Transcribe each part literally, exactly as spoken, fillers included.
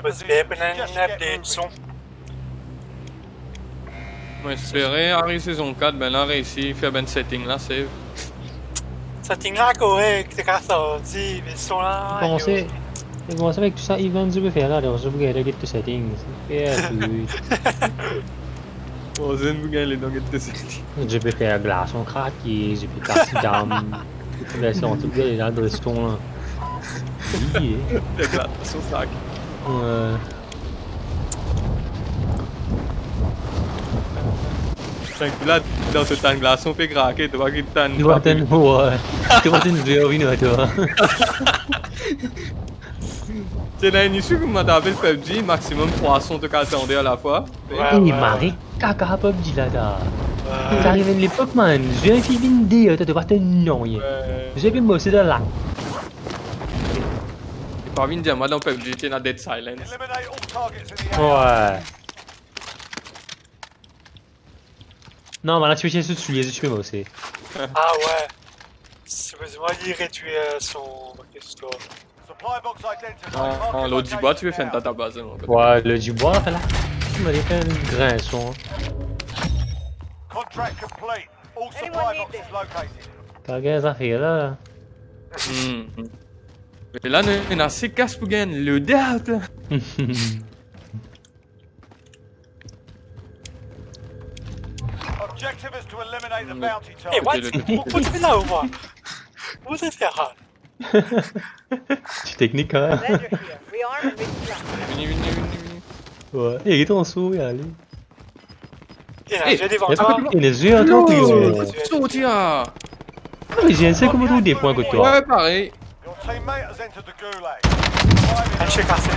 Poz bien, pou ena enn update son. Mo espere ariv sezon kat, bann la reysi fer bann setting la, save. Setting la korek, ti kapav sorti, me son la, komanse, yo. Komanse avek tou sa event zot pe fer la, donk zot pou gagn get to settings. Yeah, dude. Bon, zot pou gagn ledon get to settings. Zot pe fer glason krake, zot pe kas dam. Zot pe fer sa, zot pe gagn ledon la. Wi, eh. Fer glason krake. Wi. Tank la, dan so tann glason pe krake, to pa ki tann... To pa tann, wi. To pa tann zwe, wi, non, to. Ti ena enn issue kouma to apel PUBG, maximum trwa son to kapav tande alafwa. Wi, wi. Mari kaka PUBG la, ta. Wi. Ti ariv enn lepok, man, zwe ki vinn de, to, to pa tann nanye. Wi. Zwe pe mose dan la. Li pa vinn dir mwa dan PUBG ti ena dead silence. Wi. Non, bann la ti pe tir so soulie, ti pe mose. Ah wi. Sipozeman li redwir, euh, son, son... Ah, ah, lot dibwa, ti pe fer enn tata baz, non? Wi, lot dibwa, la. Ti pe fer enn grin son. Contract complete. All supply boxes located. Pa gagn zafer la. Hmm. Me la, nou ena ase kas pou gagn loadout la. Objective is to eliminate the bounty target. Hey, what? Kouma to vinn la, ou mwa? Kouma to fer sa? Ti teknik, hein? Vini, vini, vini, vini. Wi. Hey, get an so, ale. Ena zwe devan twa. Ena zwe, atann. Sorti la. Ah, me zwe, se kouma trouv de pwin kot twa. Wi, parey. Your teammate has entered the gulag. Enn chek kase.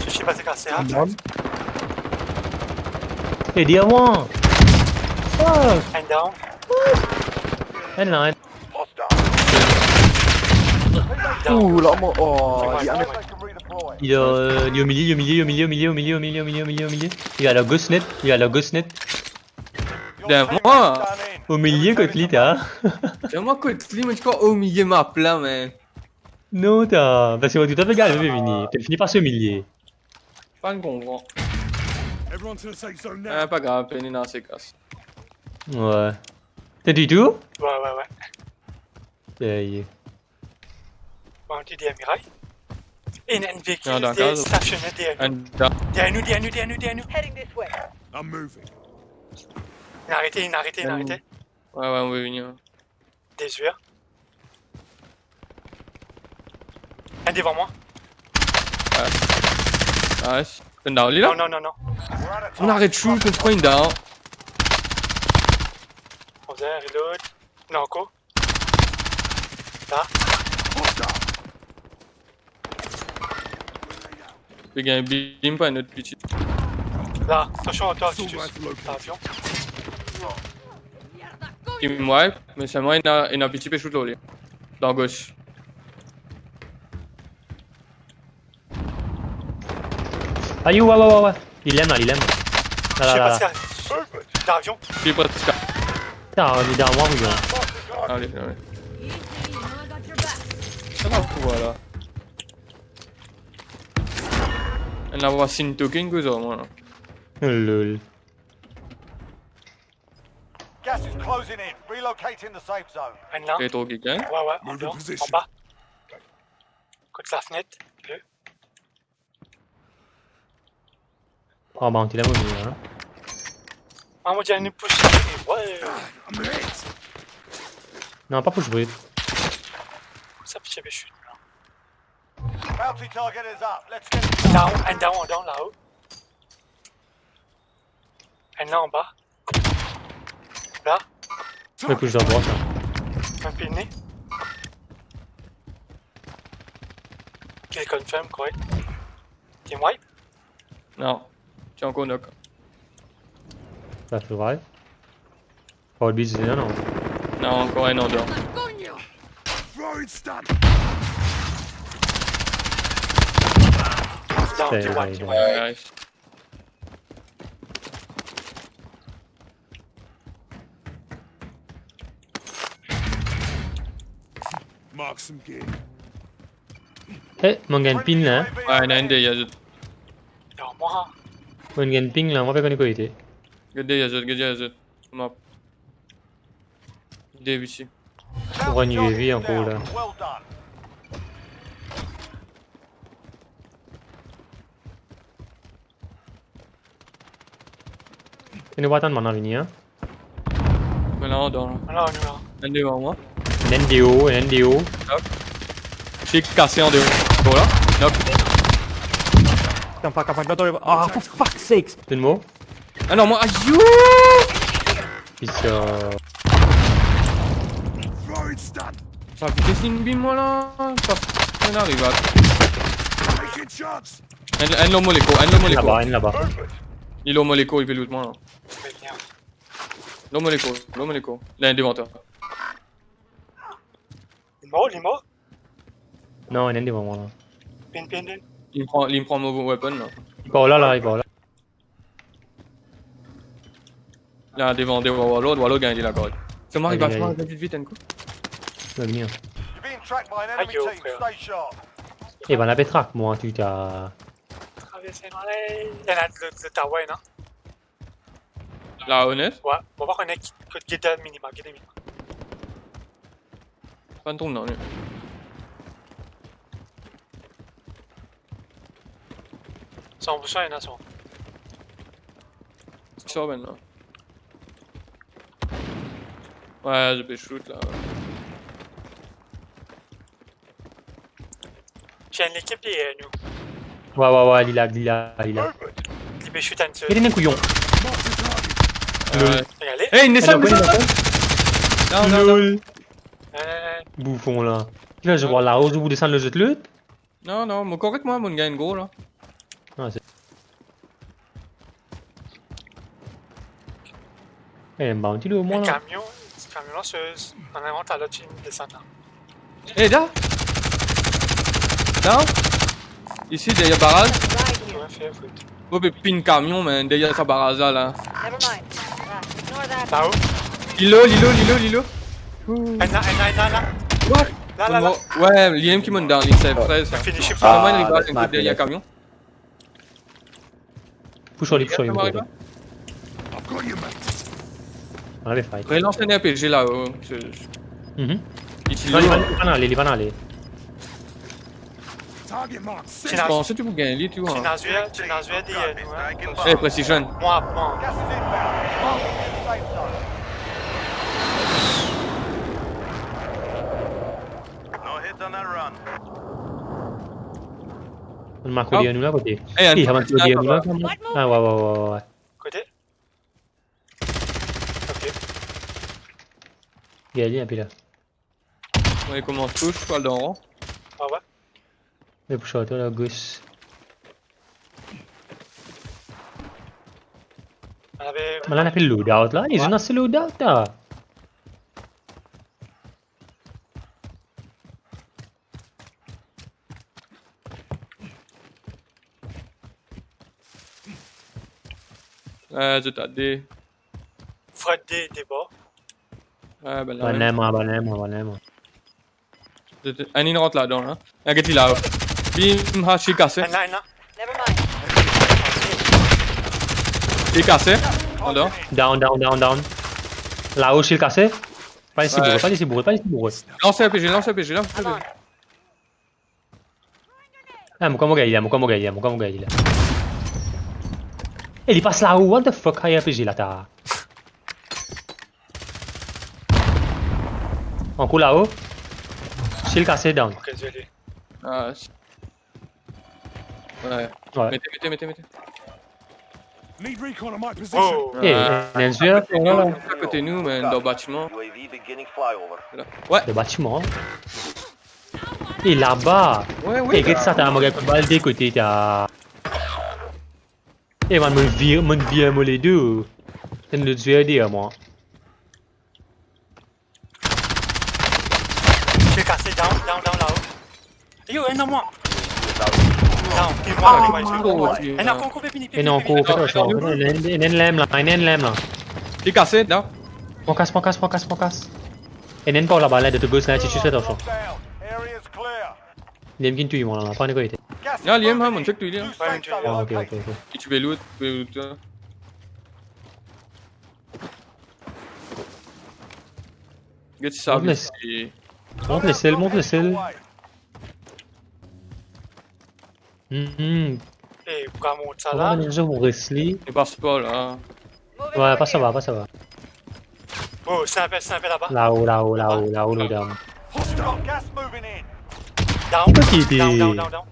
Cherche pas kase, hein. Enn down. Ede mwa. Fuck. Enn down. Enn la, enn. Down. Ouh, la, mo, oh, li, euh, li omilie, li omilie, li omilie. Li a la gos net, li a la gos net. Deryer mwa. Omilie kot li, ta. Deryer mwa kot li, mo ti krwar omilie map la, man. Non, ta, parski mo toutan pe gard, mo pe vini. Pe fini par so milie. Pa konpran. Everyone to the safe zone now. Ah, pa grav, pena ase kas. Wi. T'es du tout? Wi, wi, wi. Aïe. Bon, t'es derrière muraille. Et il y a une véhicule stationné derrière nous. Derrière nous, derrière nous, derrière nous, derrière nous. Heading this way. I'm moving. Il a arrêté, il a arrêté, il a arrêté. Wi, wi, nou pe vini. Des U R. Un devant moi. Ah. Ah, c'est une down, li la? Non, non, non, non. On arrête chou, qu'on prend une down. On vient reload. Non, encore. Là. Li gagn bim par enn lot piti. La, atansion, atansion, atansion. Team wipe, me selman ena, ena piti pe shoot lor li. Dan gos. Ayo, wa, wa, wa, wa. Li lem la, li lem. La, la, la, la. Li parti. Putain, li dan mwa, mon gars. Ale, ale. Sa va pou la. Enn la, vwasi enn token koz ar mwa la. Lol. Gas is closing in. Relocating the safe zone. Enn la. Pe trouv kikenn? Wi, wi, anba. Kot lafnet, le. Oh, Bounty la, mo vini, hein. Ah, mo dir, nou push. Wi. Non, pa push, Brit. Sa, piti pe shoot, la. Bounty target is up. Let's get it. Down, enn down, down, la-o. Enn la, anba. La. Mo push dan drwat, la. Enn pil ne. Kill confirm, korek. Team wipe? Non. Ti ankor knock. Sa, se vre? Fort bizin, non? Non, ankor enn an deor. Down, team wipe, team wipe. Nice. Mark some gear. Eh, mo gagn ping la, hein. Ouais, ena enn deryer zot. Non, mwa. Mo gagn ping la, mo pa kone kot li ete. Get deryer zot, get deryer zot. Map. De isi. Mo pran enn U A V ankor la. Well done. Ena pa tann bann la vini, hein. Ena la, dan la. Ala, nou la. Enn devan mwa. Enn deor, enn deor. Knock. Shield kase an deor. Bon la. Knock. Putain, pa kapav, pa kapav. Ah, for fuck's sakes. Tout mor. Ah non, mwa, ayo! Pisa. Sa vites linn bim mwa la. Sa, sa ariv la. Enn, enn lor mo lekor, enn lor mo lekor. Laba, enn laba. Li lor mo lekor, li pe loot mwa la. Lor mo lekor, lor mo lekor. La, enn devan twa. Li mor, li mor? Non, enn devan mwa la. Pin, pin, pin. Li pran, li pran mo weapon la. Li par la, la, li par la. La, devan, devan, Warlord, Warlord gagn la gard. Seulement, il va vite, vite, vite, un coup. Ayo, frer. Eh ben, la pe track mwa, tu t'as. Traverse, non, la, il y en a le, le tower, non? La, honnête? Ouais, on va connecter, code guide minima, guide minima. Pas de trompe, non, lui. San pour san, ena san. Sort maintenant. Ouais, je peux shoot là. Ti enn lekip deryer nou. Ouais, ouais, ouais, li la, li la, li la. Li pe shoot enn sel. Li ena kouyon. Lol. Regard. Hey, Nelson, Nelson. Non, non, non. Lol. Eh. Bouffon la. Ki la, je vois là-haut, je vous descends le jeu de lutte. Non, non, mo korek mwa, mo gagn gro la. Ah, c'est... Eh, enn bounty lor mwa la. Kamion, kamion lanseuse. Normalman, t'as l'autre qui descend là. Eh, là! Là! Ici, derrière barrage. Bien fait, écoute. Oh, mais pin kamion, man, derrière sa barrage là, là. Never mind. Ah, ignore that. Là-haut. Lilo, lilo, lilo, lilo. Ena, ena, ena, la. What? La, la, la. Ouais, li mem ki monn down, li save treize, sa. Finish him. Normalman, li va derrière kamion. Push ali, push ali. Allez, fight. Relance un R P G là, oh. Mhm. Ici, non, li va, li va ale, li va ale. Target mark. Ti ena, panse ti pou gagn li, ti vwa. Ti ena zwe, ti ena zwe deryer nou, hein. Eh, precision. Mwa, mwa. Gas is inbound. Mark the safe zone. No hits on that run. Enn mark deryer nou la, kote? Eh, enn mark deryer nou la, kote? Ah, ouais, ouais, ouais, ouais. Kote? Ok. Gagn li, enn pe la. Wi, kouma tous, pa dan ran. Ah ouais? Li pou sorti la, gos. Ave... Mo la, nou pe load out la. Li zis ase load out la. Eh, zot a de. Fred de, de bor. Eh, ben la, bann la mem. Mwa, bann la mem, bann la mem. Zot, enn inn rant ladan, la. Enn get li la. Bim, ha, shield kase. Enn la, enn la. Never mind. Shield kase. Andan. Down, down, down, down. Lao, shield kase. Pa les li boure, pa les li boure, pa les li boure. Lans R P G, lans R P G, lans R P G. Ah, mo kouma gagn li la, mo kouma gagn li la, mo kouma gagn li la. Eh, li pas lao, what the fuck, high R P G la, ta. Ankor lao. Shield kase, down. Ok, zoli. Ah, si. Ouais. Ouais. Mete, mete, mete, mete. Need recon on my position. Oh. Eh, ah, enn zwe, akote nou, man, dan batiman. U A V beginning flyover. La. Ouais. Dan batiman, hein. Eh, laba. Ouais, ouais. Eh, get sa, ta, mo gagn bal de kote, ta. Eh, man, mo vir, mo vir mo ledo. Enn lot zwe deryer mwa. Shield kase, down, down, down, lao. Yo, enn an mwa. Down, ki mwa, ki mwa, ki mwa. Enn ankor, ankor, pe vini, pe vini, pe vini. Enn ankor, fè atansyon. Enn, enn, enn la, enn la. Li kase, down. Pran kas, pran kas, pran kas, pran kas. Enn, enn par laba la, de to gos la, ti tis, fè atansyon. Li mem kinn touy mwa la, pa kone kot li ete. Ya, li mem, ha, monn check touy li, ha. Ouais, monn touy li. Ah, ok, ok, ok. Li ti pe loot, pe loot, la. Get sa, mont les-, mont lesel, mont lesel. Hmm. Eh, pou mont sa la. Kouma nou resli. Li pas pa la. Ouais, pas sava, pas sava. Oh, sinp, sinp laba. Lao, lao, lao, lao, lo dam. Hostile gas moving in. Down, down, down, down.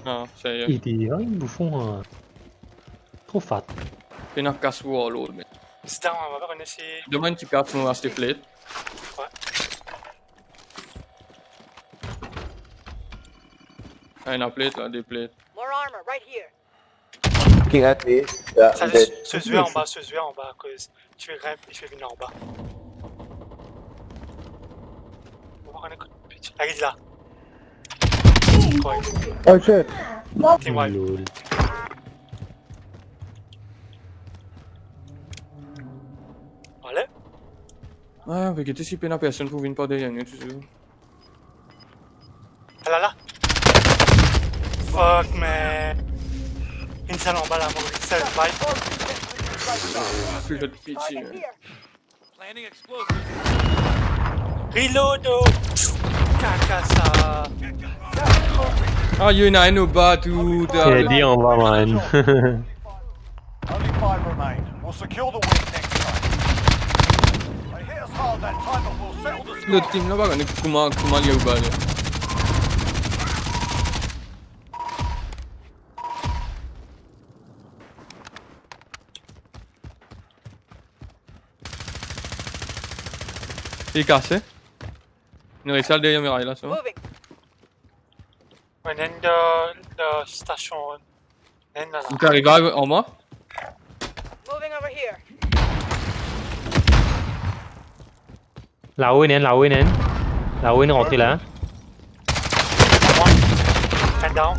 Non, serye. Li ete, ah, boufon, hein. Tro fat. Pena kas warlord, men. Sit down, on va revenir ici. Demann ki kas nou aste plate. Ouais. Ah, ena plate la, de plate. More armor right here. Looking at me. Yeah, I'm dead. Sa, se, se zwe anba, se zwe anba, akoz ti pe grinp, ti pe vinn anba. On va reconnaître. Ariv la. Incroyable. Oh shit. Team wipe. Lol. Ale. Ah, pe gete si pena personn pou vinn par deryer nou touzour. Ah la la. Fuck, man. Enn sel anba la, mo, sel bal. Fil de pitié, man. Reload, oh. Kaka sa. Ah, ena enn anba tou, ta. Ena de anba, man. Only five remain. We'll secure the win next time. They hit us hard that time, but we'll settle the score. Lot team la, pa kone kouma, kouma li anba la. Li kase. Nou resi al deryer miray la, se bon. Moving. Ena enn dan, dan stasion. Ena enn la. Ou ariv anba mwa? Moving over here. Lao ena enn, lao ena enn. Lao ena enn rantre la. One. Enn down.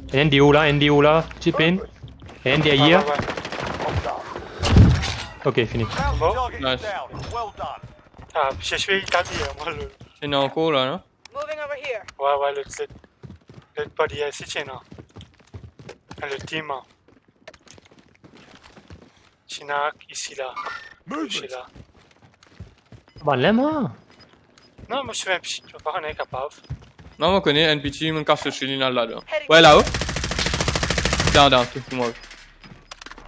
Ena enn deryer la, enn deryer la. Ti pinn. Ena enn deryer. Ouais, ouais, ouais. Ok, fini. Bon. Nice. Ah, je suis établi, hein, moi, le... Ena ankor la, non? Moving over here. Ouais, ouais, lot, lot, lot body isi, ti ena. Le team, hein. Ti ena isi la. Isi la. Bann la, mwa. Non, mo ti vinn piti, to pa kone kapav. Non, mo kone enn piti, mo kas so chili la, ladan. Ouais, lao. Down, down, tou, tou mor.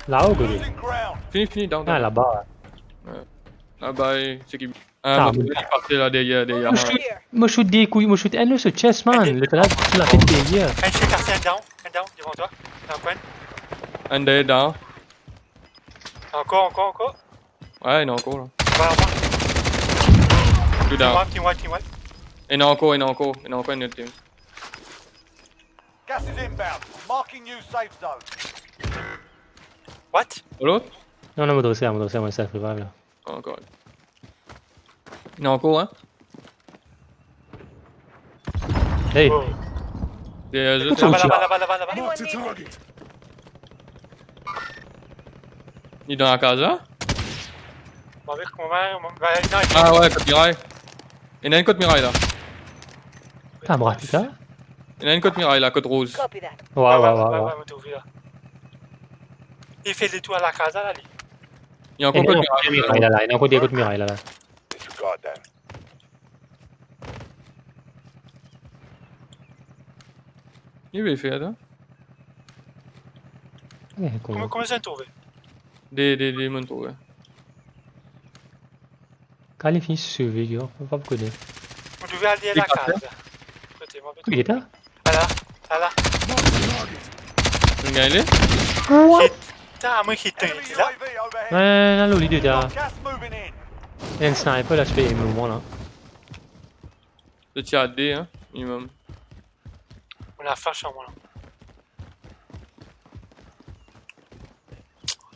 Lao, kote? Fini, fini, down, down. Ah, laba, ouais. Ouais. Laba, eh, se ki Ah, ah, bon. Li pase la deryer, deryer. Mo shoot, mo shoot de kout, mo shoot enn lor so chest, man. Lot la, ti latet deryer. Enn chek, enn down, enn down, devan twa. Enn down. Enn deryer down. Ankor, ankor, ankor. Ouais, ena ankor la. Voilà, moi. Two down. Team wipe, team wipe, team wipe. Ena ankor, ena ankor, ena ankor enn lot team. Gas is inbound. Marking new safe zone. What? Lot? Non, non, mo dresel, mo dresel, mo dresel, free la. Ankor. Ena ankor, hein? Hey. Oh. Deryer zot. Laba, laba, laba, laba, laba. Anyone need me? Li dan lakaz la? Mo avek mwa, mo, ba, non, ah ouais, kot miray. Ena enn kot miray la. Ah, mo rat sa. Ena enn kot miray la, kot rouz. Copy that. Ouais, ouais, ouais, ouais, ouais. Mo trouve la. Li fer letour lakaz la, li. Ena ankor kot miray la, ena ankor de kot miray la, la. Li pe fer, atann. Eh, kouma, kouma sa trouve? De, de, de, mo trouve. Kan li fini sove, yo, mo pa kone. Mo trouve al deryer lakaz la. Kote, mo pe trouve. Kote li ete? Ala, ala. Finn gagn li? What? Putain, mo hit li la. Ouais, la, li ete la. Ena enn sniper la, ti pe aim mwa la. Zot ti a de, hein, minimum. Mo ena flash, mwa la.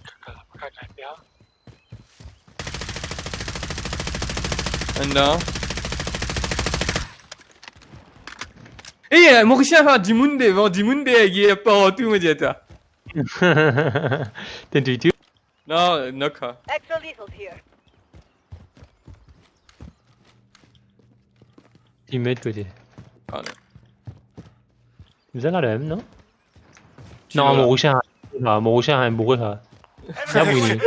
Kaka la, pa gagn R P A. Enn la. Eh, Morisien, anfin, dimoun devan, dimoun deryer, partou, mo dir twa. T'es intuitif. Non, knock, hein. Extra lethals here. Teammate kote? Ah non. Bizin la mem, non? Non, la. Mo rouse, ah, mo rouse, ah, boure, ah. Bien bouré.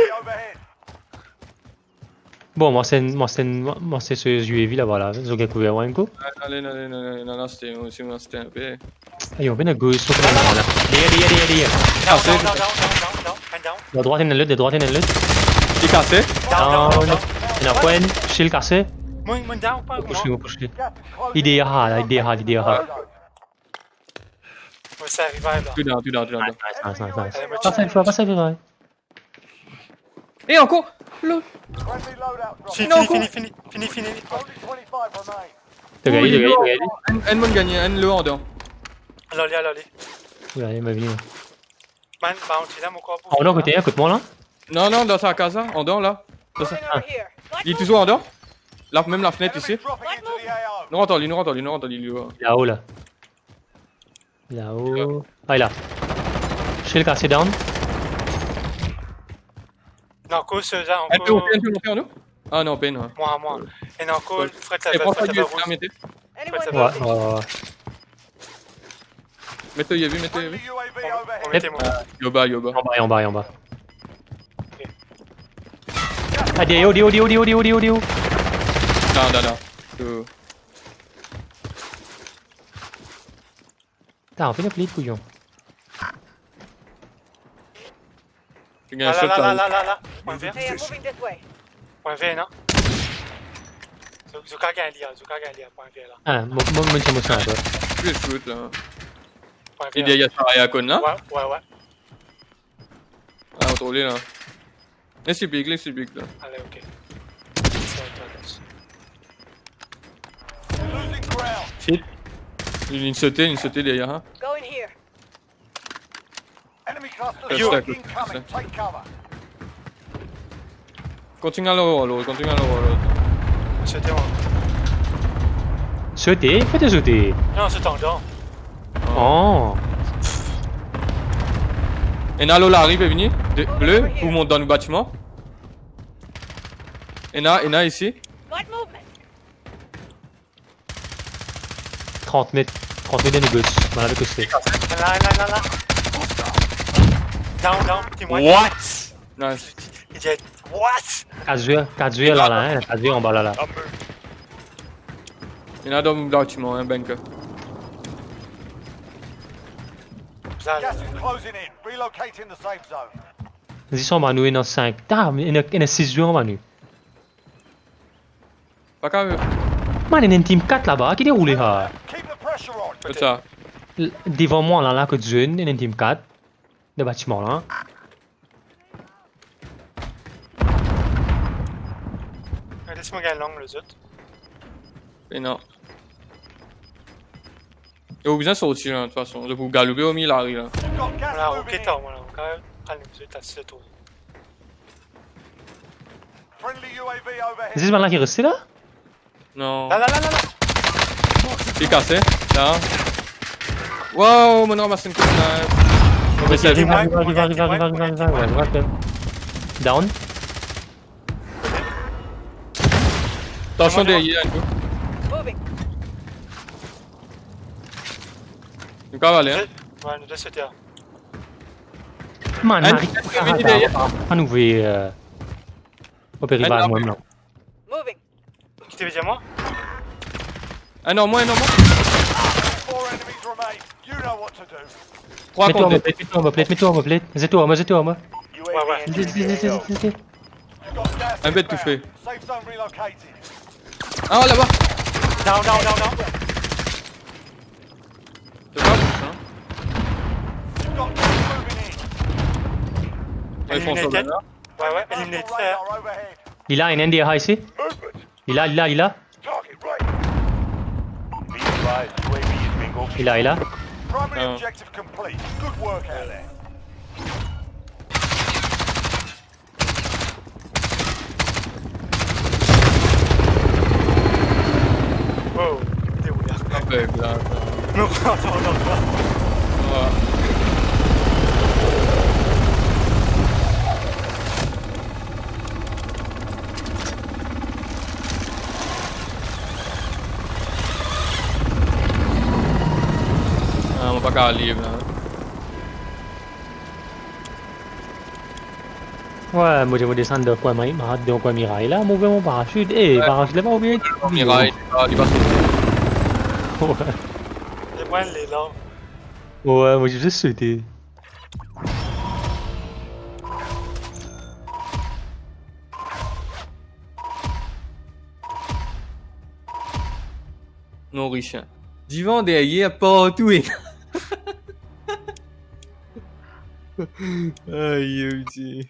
Bon, mwa se, mwa se, mwa se so U A V laba la, zot gagn kouver mwa enn kou. Ale, ale, ale, ale, non, non, se, se, se enpe. Ayo, vinn gos, so kouma la. Deryer, deryer, deryer, deryer. Down, down, down, down, down, down, man down. Adrwat, ena lot, adrwat, ena lot. Li kase? Down, down, down, down. Ena pwen, shield kase. Mwa, mwa down, pa mwa. Mo pous li, mo pous li. Li deryer, la, li deryer, li deryer. Mo sa revive la. Tou down, tou down, tou down. Nice, nice, nice, nice. Ale, mo... Pas sa, pas sa, pas sa. E ankor! Lol. Fini, fini, fini, fini, fini, fini. To gagn, to gagn, to gagn. Enn, enn moun gagne, enn lo andan. Al ale, al ale. Oula, li ma vini. Man, bounty la, mo krwar pou... Ah, non, kote, kot mwa la? Non, non, dan sa kaz la, andan la. Dan sa, ah. Li touzour andan. La, mem lafnet isi. Nou rant li, nou rant li, nou rant li, li. Lao la. Lao. Ah, li la. Shield kase, down. Non, ankor, sa, ankor. Enn pe monte, enn pe monte anou? Ah non, pena. Mwa, mwa. Ena ankor, fret la, fret la, fret la. Met to U A V, met to U A V. Mo mete mwa. Anba, anba. Anba, anba, anba. Ok. Ah, deryer, deryer, deryer. Non, non, non. Putain, on fait le pli de couillon. Ti gagn la, shot la, la, la, la, la. Pwin ver. Hey, I'm moving this way. Pwin ver, non? Zot, zot kapav gagn li, zot kapav gagn li, pwin ver la. Ah, mo, mo, mo, mo, mo, sa, toi. Li deryer sa, li a konn la? Wi, wi, wi. Ah, kontrole la. Li sibik, li sibik la. Ale, ok. Shit. Li, li sote, li sote deryer, hein. Go in here. Enemy cluster strike incoming. Take cover. Kontign al lor, lor, kontign al lor, lor. Sote, mwa. Sote? Kote sote? Non, sote andan. Oh. Ena lor lari pe vini. De, ble, pou mont dan nou batiman. Ena, ena isi. Got movement. Trant met, trant met dan nou gos. Bann la pe koste. La, la, la, la. Down, down, team white. What? Nice. Li dir, what? Kat zwer, kat zwer la, la, hein, kat zwer anba la, la. Ena dan batiman, hein, bunker. Gas is closing in. Relocating the safe zone. Zis anba nou, ena sink. Damn, ena, ena sis zwer anba nou. Pa kav. Man, ena enn team kat laba, ki deroule sa? Kot sa? L-, devan mwa la, la, kot zone, ena enn team kat. Dan batiman la. Les mwa gagn lang, lezot. E non. E ou bizin sorti la, de tout fason. Zot pou galoupe omilie lari la. Mwa la, ok, ta, mwa la, ok, al nou, zot, ta, se tou. Friendly U A V overhead. Zis bann la ki reste la? Non. La, la, la, la, la. Li kase, la. Wow, mo ramas enn kou snipe. Move snipe. Arrive, arrive, arrive. Down. Atansion deryer, enn kou. Moving. Nou kav ale, hein. Ouais, nou de sote la. Man, Mari, vini deryer. Ah, nou ve, euh, opere par mwa, non. Moving. Ki ti pe dir mwa? Ah non, mwa, non, mwa. Four enemies remain. You know what to do. Trwa kont de. Met twa, met twa, met twa, met twa. Zet twa, mwa, zet twa, mwa. Ouais, ouais. Zet, zet, zet, zet, zet. Enn bet toufe. Safe zone relocated. Ah, laba. Down, down, down, down. C'est pas bon, ça. Eliminated. Ouais, François Bernard. Ouais, ouais, eliminated, frère. Li la, ena enn deryer isi. Li la, li la, li la. Target right. Be advised, U A V is bingo. Li la, li la. Primary objective complete. Good work out there. Wow, li deroule. Avek la, sa. Non, non, non, non. Ouais. Kaliv la. Wi, mo, mo desann dan kwin, ma, ma, dan kwin miray la, mo ouver mo parasit. Eh, Wi. Parasit la pa ouvert. Miray, li pa, li pa sote. Wi. E mwa, li la. Wi, mo ti zis sote. Non, Richard. Divan, deryer, partou. Aïe, aïe, aïe.